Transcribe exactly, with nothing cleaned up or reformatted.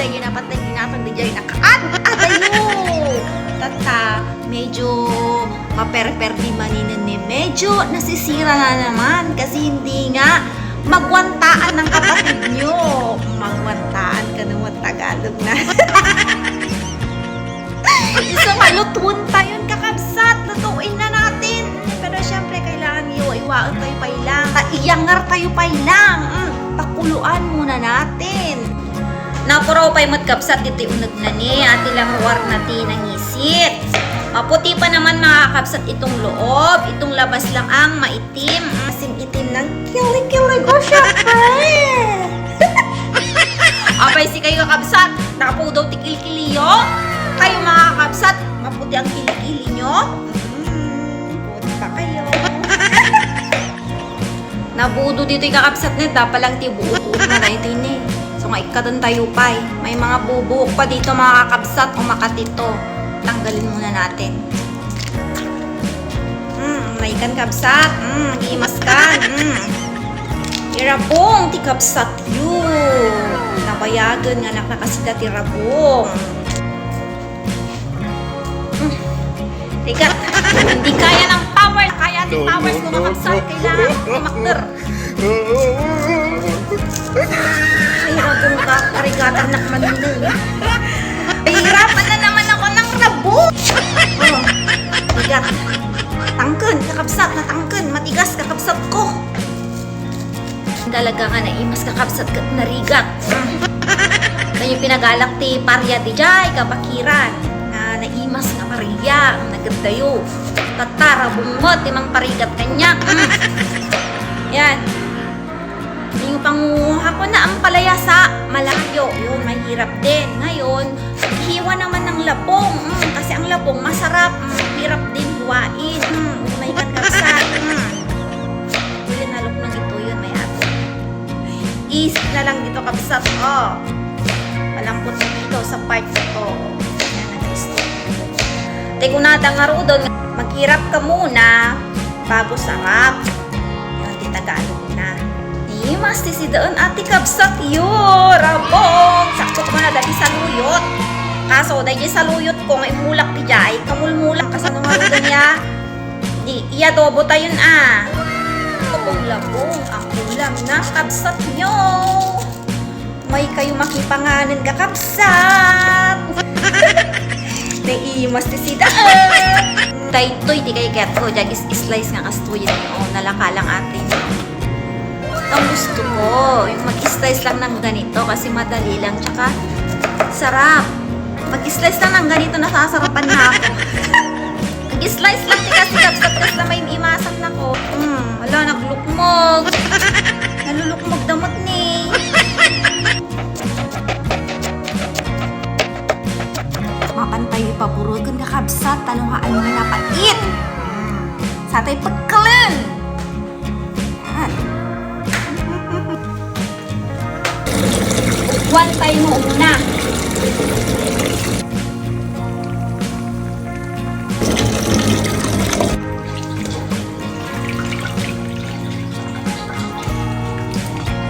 Ay, napatay, ginatang di jay nakaad. Adayo! Tatta, medyo maperperdi maninen ni. Medyo nasisira na naman kasi hindi nga magwantaan ng kapatid nyo. Magwantaan ka naman, Tagalog na. Isu nga lutuon tayo, kakabsat. Lutuin na natin. Pero syempre, kailangan iwa-iwaon tayo pay lang. Ta-, iyangar tayo pay lang. Mm, pakuluan muna natin. Napuraw pay met, kabsat, ditoy uneg na ni. Ati lang ruar na ti nangisit. Maputi pa naman, mga kabsat, itong loob. Itong labas lang ang maitim. Asin itim ng kilikili ko, syempre. Apay, si kayo, kakabsat, napudaw ti kilikiliyo. Kayo, mga kabsat, maputi ang kilikili nyo. Mm, puti pa kayo. Nabudo ditoy, kakabsat, ne, dapa lang ti buo-buo na daytoy, ne. So, nga ikkaten tayo pay. May mga bubuok pa dito, mga kakabsat, o makatito. Tanggalin muna natin. Mm, naikan, kabsat. Mm, nagimas kan. Mm. Irabong ti kabsat yu. Nabayagen nga anak na kasita ti rabong. Mm. Rigat. Hindi kaya ng power. Kaya ng power ko, mga kabsat. Kailangan umakder. Ay, rabong ka. Arigatan na kami nun. Hirapan na naman ako ng rabong. Oh, rigat. Tangken, kakabsat, natangken. Matigas, kakabsat ko. Talaga nga naimas, kakabsat, ket narigat. Mm. Kanya pinagalak ti paria di jay kabakiran. Nga naimas nga paria, ang nagadayo. Tatta, rabong met ti mangparigat kaniak. Mm. Yan. Yung panguha ko na ang palayasa, malayo. Yun, mahirap din. Ngayon, hiwa naman ng labong. Mm, kasi ang labong, masarap. Mm, hirap din hiwain. Mm, umay kan kabsat. Mm. Ito yung naluknang ito, yun, may ato. Isip na lang dito, kabsat. Oh. Malambot na dito sa part na to. Yan, nag-isip. Te, kunada nga rudon, maghirap ka muna bago sarap. Yun, ti Tagalog na. Imas ti sidaen, ati kabsat, yo, rabong. Sakto ko na dati saluyot. Kaso, dahil saluyot ko, nga imulak ti jay, kamulmulak, kasano nga rudon ya? Di, iadobo tayon, ah. Ito pong labong, ang ulam na, kabsat nyo. May kayo makipanganan, kakabsat. Naimas ti sida. Daytoy ti kayat ko, diak is-, slice nga kastoy. Oh, nalaka lang atin. Ang gusto ko, yung mag-slice lang ng ganito kasi madali lang, tsaka sarap. Mag-slice lang ng ganito, nasasarapan na ako. Mag-slice lang ti kasi kabsat, kasla may imasan na ko. Hmm, wala, naglukmog. Nalulukmog damot ni. Mapan tayo ipapurugan, kakabsat, tano nga ano nga napait. Hmm. Sa tayo pagkalan. Yan. One time mo muna.